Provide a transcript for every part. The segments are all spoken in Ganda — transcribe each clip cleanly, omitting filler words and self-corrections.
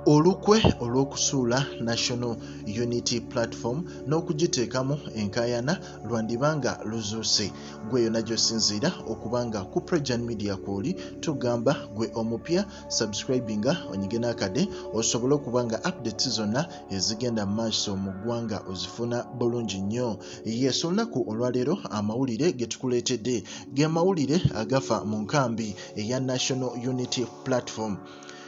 Olukwe olw'okusuula National Unity Platform n'okugiteekamu enkaayana lwandiba nga luzuuse. Ggwe yonna gy'osinziira okuba nga ku Prejan Media kw'oli, tugamba ggwe omupya subscribinga onyige n'akade osobole okuba nga updates zonna ezigenda mu maaso mu ggwanga ozifuna bulungi nnyo. Yes, olunaku olwaleero amawulire ge tukuleetedde ge mawulire agafa mu nkambi eya National Unity Platform.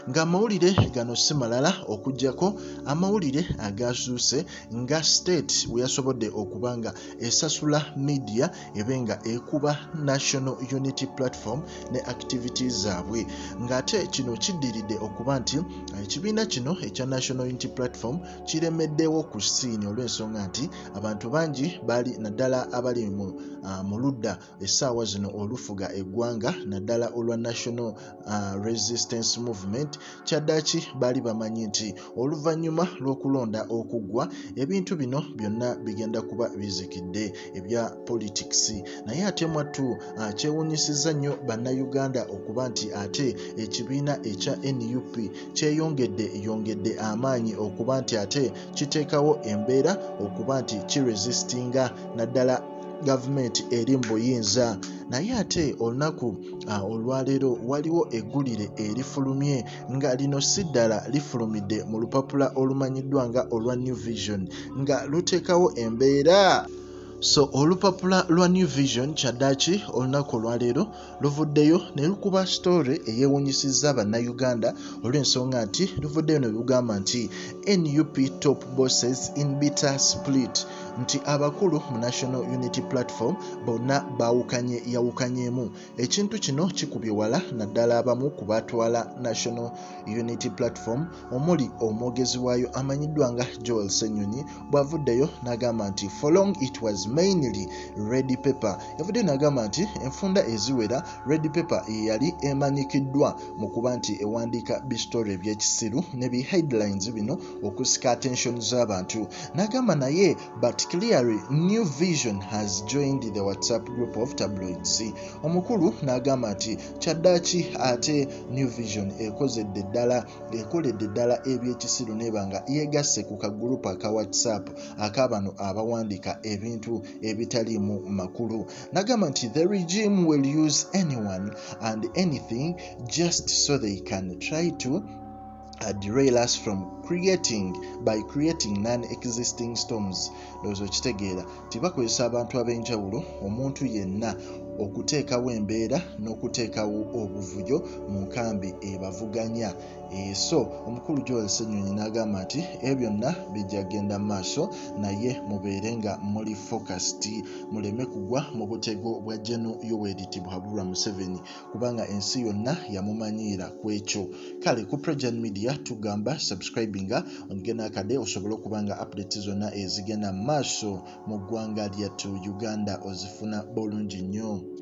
Ng'amawulire gano si malala okuggyako amawulire agaazuuse nga state bwe yasobodde okuba nga esasula media ebe nga ekuba National Unity Platform ne activities zaabwe, ng'ate kino kiddiridde okuba nti ekibiina kino ekya National Unity Platform kiremeddewo ku siini olw'ensonga nti abantu bangi bali naddala abali mu ludda essaawa zino olufuga eggwanga naddala olwa National Resistance Movement. Kyaddaaki baali bamanyi nti oluvannyuma lw'okulonda okuggwa ebintu bino byonna bigenda kuba bizikidde ebya politics, naye ate mwattu kyewuunyisizza nnyo Bannayuganda okuba nti ate ekibiina ekya NUP kyeyongedde yongedde amaanyi okuba nti ate kiteekawo embeera okuba nti kiresistinga naddala gavumenti eri mu buyinza. Naye ate olunaku olwaleero waliwo eggulire erifulumye nga lino si ddala lifulumidde mu lupapula olumanyiddwa nga olwa New Vision nga luteekawo embeera. So olupapula lwa New Vision kyaddaaki olunaku olwaleero luvuddeyo ne lukuba story eyeewuunyisizza Bannayuganda olw'ensonga nti luvuddeyo ne lugamba nti NUP top bosses in bitter split, nti abakulu mu National Unity Platform bonna baawukanye yawukanyeemu. Ekintu kino kikubye wala naddala abamu ku batwala National Unity Platform omuli omwogezi waayo amanyiddwa nga Joel Ssenyonyi bw'avuddeyo n'agamba nti for long it was mainly Red Pepper. Yavuddeyo n'agamba nti enfunda eziwera Red Pepper ye yali emanyikiddwa mu kuba nti ewandiika bistory eby'ekisiru ne bi headlines bino okusika attention z'abantu, n'agamba naye but clearly New Vision has joined the WhatsApp group of tabloids. Omukulu n'agamba nti kyaddaaki ate New Vision ekozedde ddala ekoledde ddala ebyekisiru n'eba nga yeegasse ku kagurupu aka WhatsApp ak'abano abawandiika ebintu ebitaliimu makulu, n'agamba nti the regime will use anyone and anything just so they can try to derail us from creating by creating non-existing storms. Ndowooza okitegeera nti bakozesa abantu ab'enjawulo, omuntu yenna, okuteekawo embeera n'okuteekawo obuvuyo mu nkambi ebavuganya. So omukulu Joel Ssenyonyi n'agamba nti ebyo byonna bijja kugenda mu maaso, naye mubeere nga muli focused, muleme kugwa mu butego bwa General Yoweri Tibuhaburwa Museveni, kubanga ensi yonna yamumanyiira ku ekyo. Kale ku Prejan Media tugamba subscribinga onyige n'akade osobole okuba nga updates zonna ezigenda mu maaso mu ggwanga lyattu Uganda ozifuna bulungi nnyo.